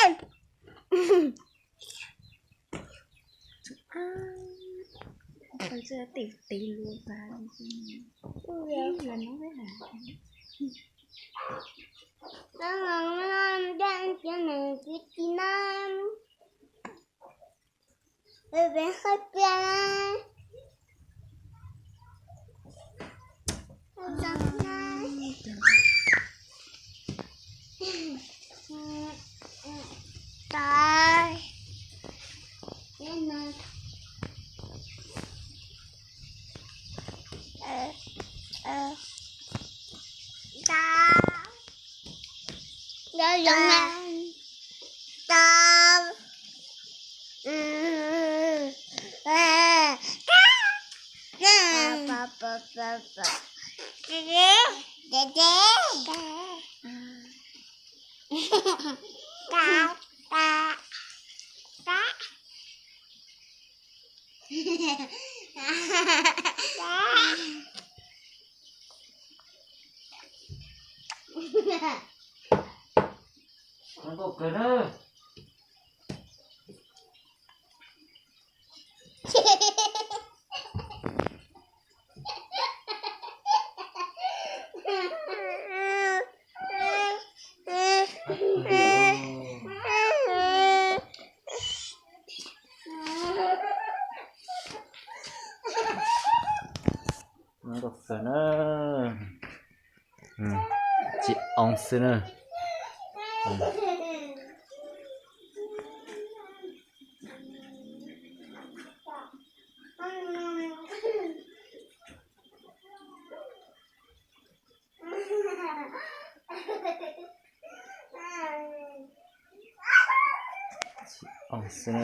Tau txawj tiv tiv lua vas li. Ua li no mas. Nws kwv tij na. Peb hais tias na. Tais. Tais. Tais. Nkauj kawg na. Tsis oo xwb na. Tsis oo xwb na.